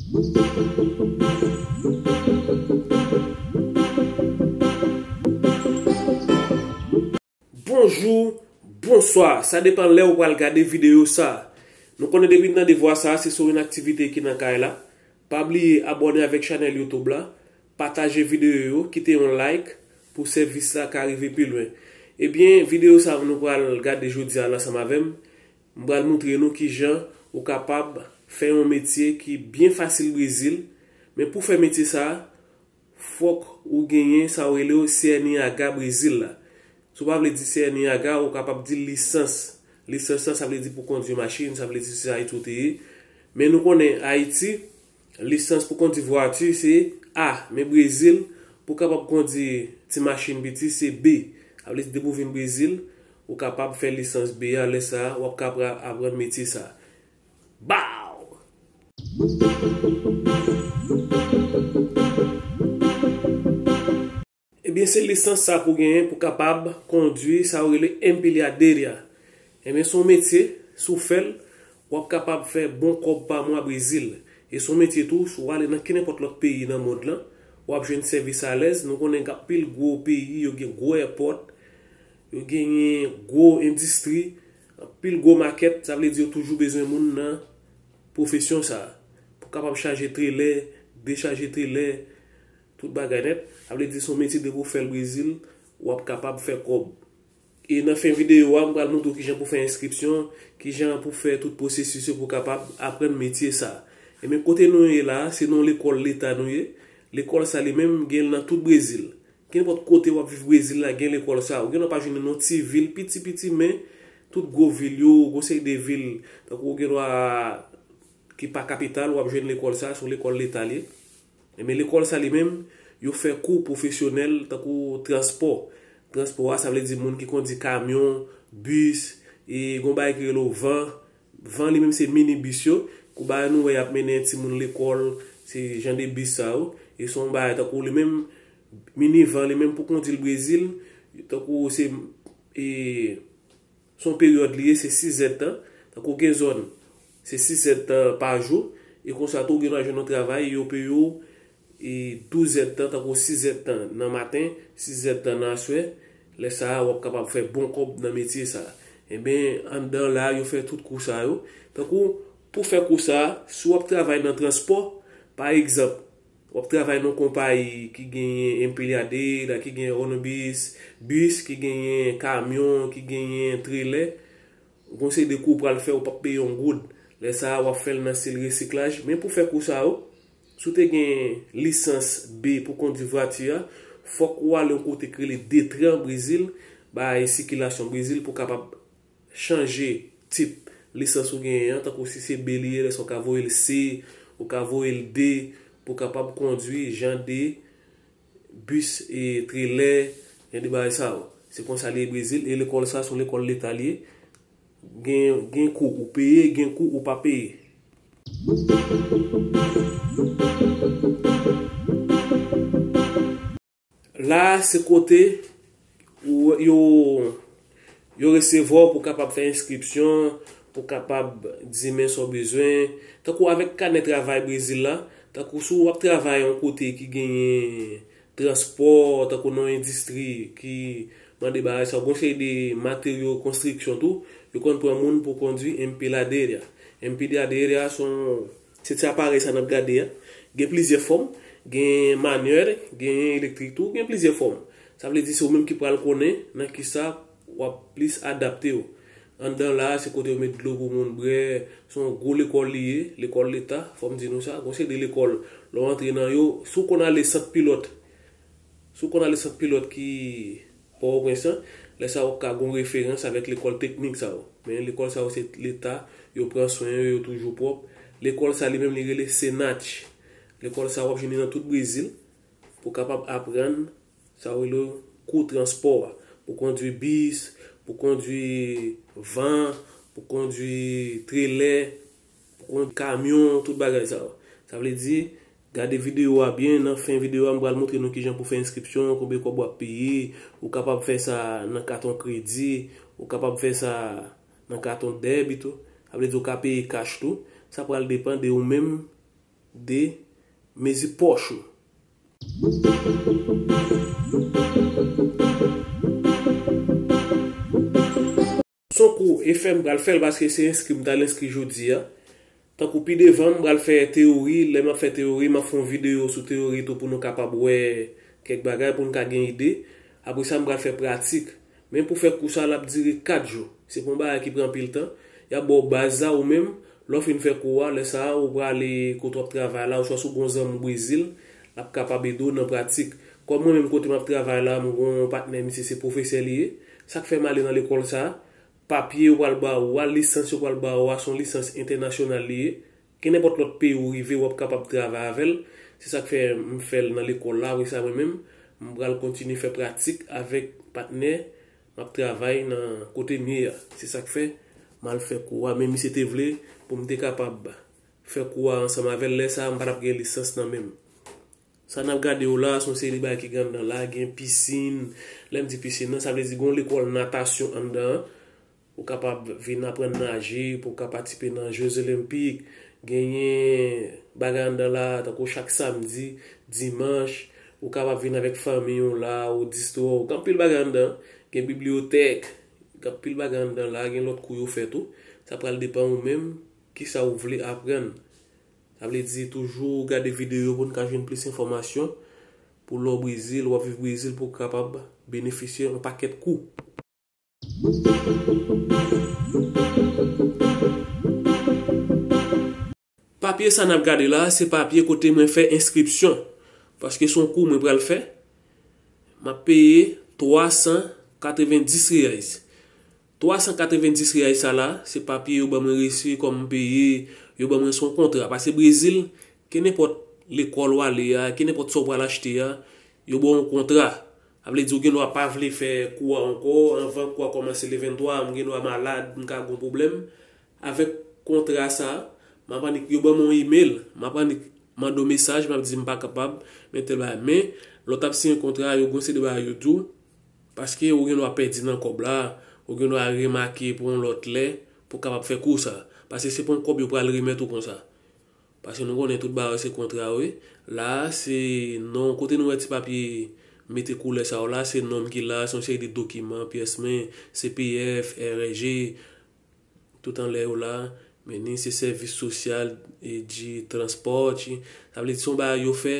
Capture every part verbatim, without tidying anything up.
Bonjou, bonswa, sa depann lè ou pral gade videyo sa. Nou konnen depi n tande vwa sa, se sou yon aktivite ki nan kay la. Pa bliye abòne avèk chanèl YouTube la, pataje videyo yo, kite yon like pou sèvis la ka rive pi lwen. Ebyen, videyo sa nou pral gade jodi a l ansanm avè m, m pral moutre nou kijan ou kapab fè yon metye ki byen fasil Brezil. Men pou fè metye sa, fòk ou genyen sa yo rele yo C N I H Brezil la. Si w pa vle di C N I H, ou kapab di lisans. Lisans la, sa vle di pou kondwi machin, sa vle di se Ayiti ou te ye. Men nou konnen Ayiti, lisans pou kondwi vwati se A. Men Brezil, pou kapab kondwi ti machin piti, se B. Sa vle di depi w vin Brezil, ou kapab fè lisans B a, lè sa a, w ap kapab aprann metye sa. Baw! Ebyen, se lisans sa pou genyen pou kapab kondwi sa yo rele empilhadeira. Ebyen, se yon metye, si w fè l, w ap kapab fè bon kòb pa mwa Brezil. E se yon metye tou, si w ale nan kenenpòt lòt peyi nan mond lan, w ap jwenn sèvis alèz. Nou konnen gen anpil gwo peyi, yo gen gwo èpòt, yo genyen gwo endistri, anpil gwo makèt, sa vle di yo toujou bezwen moun nan pwofesyon sa a. Pou kapab chaje trelè, dechaje trelè, tout bagay nèt. Sa vle di se yon metye depi w fè l Brezil, w ap kapab fè kòb. E nan fen videyo a, m pral montre w kijan pou fè enskripsyon, kijan pou fè tout pwosesis yo pou w kapab aprann metye sa. Ebyen, kote nou ye la, se nan yon lekòl leta nou ye. Lekòl sa li menm, gen l nan tout Brezil. Kenenpòt kote w ap viv Brezil la, gen lekòl sa. Ou gendwa pa jwenn li nan yon ti vil piti piti, men tout gwo vil yo, gon seri de vil, tankou ou gendwa ki pa kapital, w ap jwenn lekòl sa, se yon lekòl leta li ye. Ebyen, lekòl sa li menm, yo fè kou pwofesyonèl, tankou transpò. Transpò a, sa vle di moun ki kondwi kamyon, bis, e gon bagay ki rele van. Van li menm se minibis yo. Kou bagay nou wè y ap mennen timoun lekòl, se jan de bis sa yo. E se yon bagay tankou li menm, minivan li menm pou kondwi l Brezil, tankou se, e, se yon peryòd li ye, se sis èdtan. Tankou gen zòn, se sis èdtan pa jou. E konsa tou, ou gen dwa jwenn yon travay, yo peye w e douz èdtan, tankou sis èdtan nan maten, sis èdtan nan aswè, lè sa a, w ap kapab fè bon kòb nan metye sa a. Ebyen, anndan la, yo fè tout kou sa yo. Tankou, pou fè kou sa a, si w ap travay nan transpò, pa egzanp, w ap travay nan yon konpayi ki genyen empilhadeira, ki genyen onibis, bis, ki genyen kamyon, ki genyen trelè, gon seri de kou w pral fè, ou p ap peye yon goud. Lè sa a, w ap fè l nan stil resiklaj. Men pou fè kou sa yo, si w te gen lisans B pou kondwi vwati a, fòk ou ale yon kote k rele Detran Brezil, bay sikilasyon Brezil pou kapab chanje tip lisans ou genyen an, tankou si se B li ye, lè sa w ka voye l C, ou ka voye l D, pou kapab kondwi jan de bis e trelè, jan de bagay sa yo. Se konsa li ye Brezil, e lekòl sa, se yon lekòl leta li ye. Gen, gen kou ou peye, gen kou ou pa peye. La, se kote ou, yo, yo resevwa w pou kapab fè enskripsyon, pou kapab di men sa w bezwen. Tankou avèk kanè travay Brezil la, tankou si w ap travay yon kote ki genyen transpò, tankou nan yon endistri ki mande bagay sa, gon seri de materyo konstriksyon tou, yo konn pran moun pou kondwi empilhadeira. Empilhadeira se yon, se ti aparèy sa n ap gade a. Gen plizyè fòm, gen manyèl, gen elektrik tou, gen plizyè fòm. Sa vle di se ou menm ki pral konnen nan kisa w ap plis adapte w. Anndan la a, se kote yo met dlo pou moun bwè. Se yon gwo lekòl li ye, lekòl leta, fò m di nou sa. Gon seri de lekòl, lè w antre nan yo, si w konn ale sant pilòt, si w konn ale sant pilòt ki Pòtoprens lan, lè sa a w ap ka gon referans avèk lekòl teknik sa yo. Men lekòl sa yo se leta, yo pran swen yo, yo toujou pwòp. Lekòl sa li menm li rele Senat. Lekòl sa w ap jwenn li nan tout Brezil pou kapab aprann sa yo rele kou transpò a. Pou kondwi bis, pou kondwi van, pou kondwi trelè, pou kondwi kamyon, tout bagay sa yo. Sa vle di, gade videyo a byen, nan fen videyo a, m pral montre nou kijan pou fè enskripsyon, konbyen kòb w ap peye, ou kapab fè sa nan katon kredi, ou kapab fè sa nan katon dèbi tou. Sa vle di ou ka peye kach tou. Sa pral depann de ou menm, de mezi pòch ou. Se yon kou efè m pral fè l paske se enskri m t al enskri jodi a. Tankou pi devan, m pral fè teyori. Lè m ap fè teyori, m ap fè yon videyo sou teyori tou pou nou kapab wè kèk bagay, pou n ka gen ide. Apre sa, m pral fè pratik. Men pou fè kou sa, l ap dire kat jou. Se pa yon bagay ki pran anpil tan. Y ap ba w baz la ou menm. Lè w fin fè kou a, lè sa a, ou prale kote w ap travay la, oswa si w gen yon zanmi w Brezil, l ap kapab ede w nan pratik. Kòm mwen menm kote m ap travay la, m gen yon patnè, misye se pwofesè li ye. Sa k fè m ale nan lekòl sa a, papye yo pral ba ou a, lisans yo pral ba ou a, se yon lisans entènasyonal li ye. Kenenpòt lòt peyi ou rive, w ap kapab travay avè l. Se sa k fè m fè l nan lekòl la, apre sa mwen menm, m pral kontinye fè pratik avèk patnè m ap travay nan kote m ye a. Se sa k fè m al fè kou a, men misye te vle pou m te kapab fè kou a ansanm avè l. Lè sa a, m pa t ap gen lisans nan men m. Sa n ap gade yo la, se yon seri de bagay ki gen anndan la, gen pisin. Lè m di pisin nan, sa vle di gen yon lekòl natasyon anndan an. Ou kapab vin aprann naje, pou w ka patisipe nan Jeux Olympiques. Genyen bagay anndan la, tankou chak samdi, dimanch, ou kapab vin avèk fanmi w la, ou distwè w. Gen anpil bagay anndan. Gen bibliyotèk, gen anpil bagay anndan la, gen lòt kou yo fè tou. Sa pral depann ou menm, kisa ou vle aprann. Sa vle di toujou gade videyo pou n ka jwenn plis enfòmasyon. Pou lè w Brezil, w ap viv Brezil, pou w kapab benefisye yon pakèt kou. Papye sa n ap gade la, se papye kote mwen fè enskripsyon. Paske se yon kou mwen pral fè. M ap peye twa san katrevenndis reais. Twa san katrevenndis reais sa la, se papye yo ban mwen resi kòm m peye, yo ban mwen se yon kontra. Paske Brezil, kenenpòt lekòl w ale a, kenenpòt sa w pral achte a, yo ba w yon kontra. Sa vle di ou gen dwa pa vle fè kou a ankò, anvan kou a kòmanse le venntwa, m gen dwa malad, m ka gen yon pwoblèm. Avèk kontra sa, m ap annik, yo ban m yon imèl, m ap annik mande w mesaj, m ap di m pa kapab, men tèl bagay. Men, lè w t ap siyen kontra a, yo gen yon seri de bagay yo di w, paske ou gen dwa pèdi nan kòb la, ou gen dwa remake pou yon lòt lè, pou w kapab fè kou sa. Paske se pa yon kòb yo pral remèt ou konsa. Paske nou konnen tout bagay se kontra, wi. La a, se non, kote nou wè ti papye mete koulè sa yo la, se non m ki la, se yon seri de dokiman, pyès men, C P F, R S G, tout anlè yo la, men ni se sèvis sosyal, e di transpò, ti, sa vle di se yon bagay yo fè.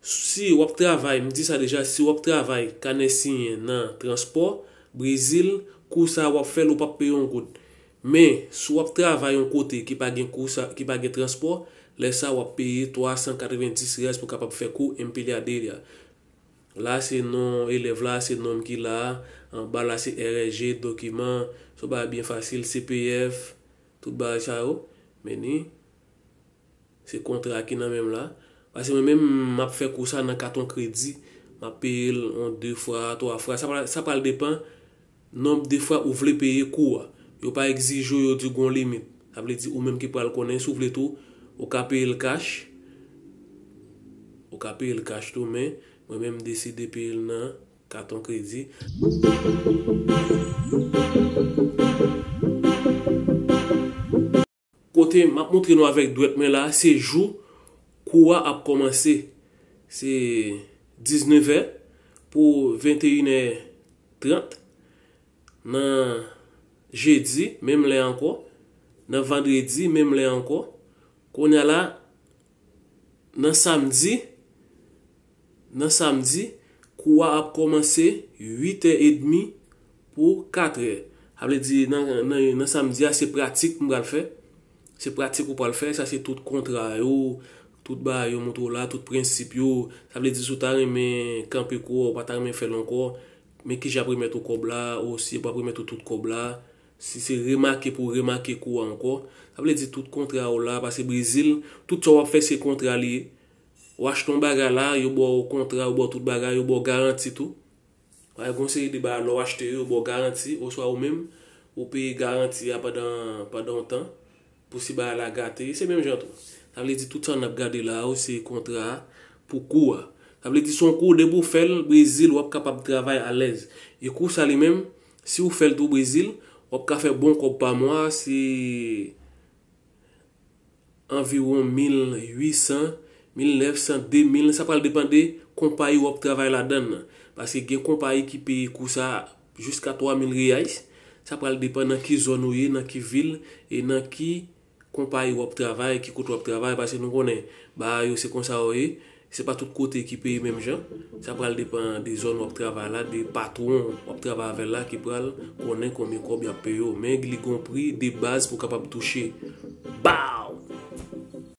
Si w ap travay, m di sa deja, si w ap travay kanè siyen nan transpò, Brezil, kou sa w ap fè l, ou p ap peye yon goud. Men, si w ap travay yon kote ki pa gen kou sa, ki pa gen transpò, lè sa w ap peye twa san katrevenndis reais pou w kapab fè kou Empilhadeira. La se non elèv la, se non m ki la, anba la se R S G, dokiman, se yon bagay byen fasil, C P F, tout bagay sa yo. Men ni, se kontra ki nan men m la. Paske mwen menm, m ap fè kou sa nan katon kredi, m ap peye l yon de fwa, twa fwa. Sa pral, sa pral depann nonb de fwa ou vle peye kou a. Yo pa egzije w, yo di w gen yon limit. Sa vle di ou menm ki pral konnen, si w vle tou, ou ka peye l kach. Ou ka peye l kach tou, men mwen menm m deside peye l nan katon kredi. Kote m ap montre nou avèk dwèt mwen la, se jou kou a ap kòmanse. Se diznèf è pou venteyen è trant. Nan jedi, menm lè ankò. Nan vandredi, menm lè ankò. Kounye a la, nan samdi, nan samdi, kou a ap kòmanse uit è edmi pou kat è. Sa vle di, nan, nan, nan samdi a, se pratik m pral fè. Se pratik ou pral fè, sa se tout kontra yo, tout bagay yo montre w la, tout prensip yo. Sa vle di, si w ta renmen kanpe kou a, ou pa ta renmen fè l ankò, men kijan y ap remèt ou kòb la, ou si yo p ap remèt ou tout kòb la, si se remake pou w remake kou a ankò. Sa vle di tout kontra yo la, paske Brezil, tout sa w ap fè se kontra li ye. Ou achte yon bagay la, yo ba w kontra, yo ba w tout bagay, yo ba w garanti tou. Gen yon seri de bagay lè w achte yo, yo ba w garanti, oswa ou menm, ou peye garanti a pandan, pandan yon tan. Pou si bagay la gate, se menm jan tou. Sa vle di tout sa n ap gade la yo, se kontra a pou kou a. Sa vle di se yon kou, depi w fè l, Brezil, w ap kapab travay alèz. E kou sa li menm, si w fè l tou Brezil, w ap ka fè bon kòb pa mwa, se anviwon mil uit san, mil nèf san, de mil, sa pral depann de konpayi w ap travay ladan l nan. Paske gen konpayi ki peye kou sa jiska twa mil reyais. Sa pral depann nan ki zòn ou ye, nan ki vil, e nan ki konpayi w ap travay, ki kote w ap travay, paske nou konnen bagay yo se konsa yo ye. Se pa tout kote ki peye menm jan. Sa pral depann de zòn w ap travay la, de patwon w ap travay avè l la ki pral konnen konbyen kòb y ap peye w. Men li gon pri de baz pou w kapab touche. Ba!